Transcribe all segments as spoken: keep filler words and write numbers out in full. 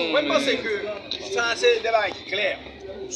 Mwen panse ke sa se de bagay ki klè.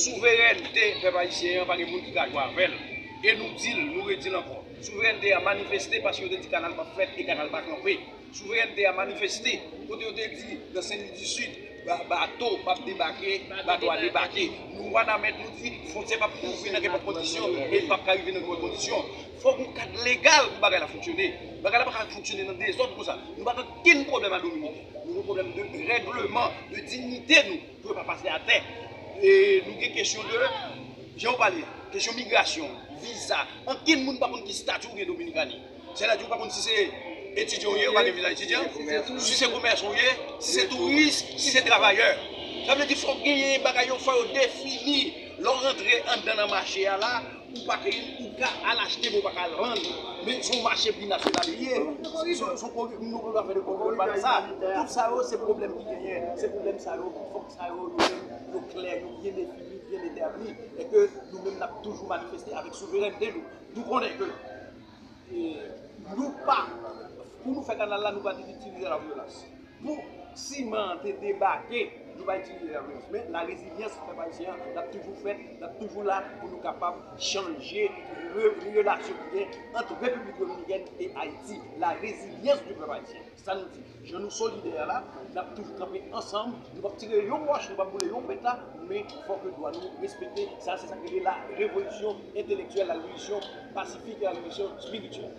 Souverènte pèp ayisyen an, pa gen moun ki ka jwe avè l. E nou di l, nou redi l ankò. Souverènte a manifeste paske yo te di kanal p ap fèt e kanal pa kanpe. Souverènte a manifeste kote yo te di nan Sen Lwi di Sid, ba- bato p ap debake, bato a debake. Nou Wanament, nou di fwontyè p ap ouvri nan kenpòt kondisyon e l p ap ka rive nan kenpòt kondisyon. Fòk yon kad legal pou bagay la fonksyone. Bagay la pa ka fonksyone nan dezòd konsa. Nou pa gen okenn pwoblèm a Dominiken. Nou gen pwoblèm de règleman, de diyite nou, pou yo pa pase atè. E nou gen kesyon de, jan w pale a, kesyon migrasyon, viza. Ankenn moun pa konn ki stati w gen Dominikani. Sètadi ou pa konn si se etidyan w ye, ou pa gen viza etidyan, si se komèsan w ye, si se touris, si se travayè. Sa vle di fòk genyen bagay yo, fò yo defini. Lè w rantre anndan nan mache a la, ou pa ka, ou ka al achte men ou pa ka al vann. Men se yon mache binasyonal li ye. Se yon, se yon, nou pa fè de kontwòl bagay sa. Tout sa yo se pwoblèm ki genyen. Se pwoblèm sa yo, fòk sa yo, yo menm, yo klè, yo byen defini, byen detèmine. E ke nou menm n ap toujou manifeste avèk souverènte nou. Nou konnen ke e, nou pa, pou nou fè kanal la, nou pa t itilize lavyolans. Pou siman an te debake, nou pa itilize lavyolans. Men larezilyans pèp ayisyen an, l ap toujou fèt, l ap toujou la pou nou kapab chanje re- relasyon ki gen ant Repiblik Dominikèn e Ayiti. Larezilyans di pèp ayisyen. Sa nou di. Jan nou solidè a la, n ap toujou kanpe ansanm, nou p ap tire yon wòch, nou p ap boule yon pèt la, men fòk dwa nou respekte. Sa, se sa k rele la revolisyon entelektyèl, la revolisyon pasifik e la revolisyon espirityèl.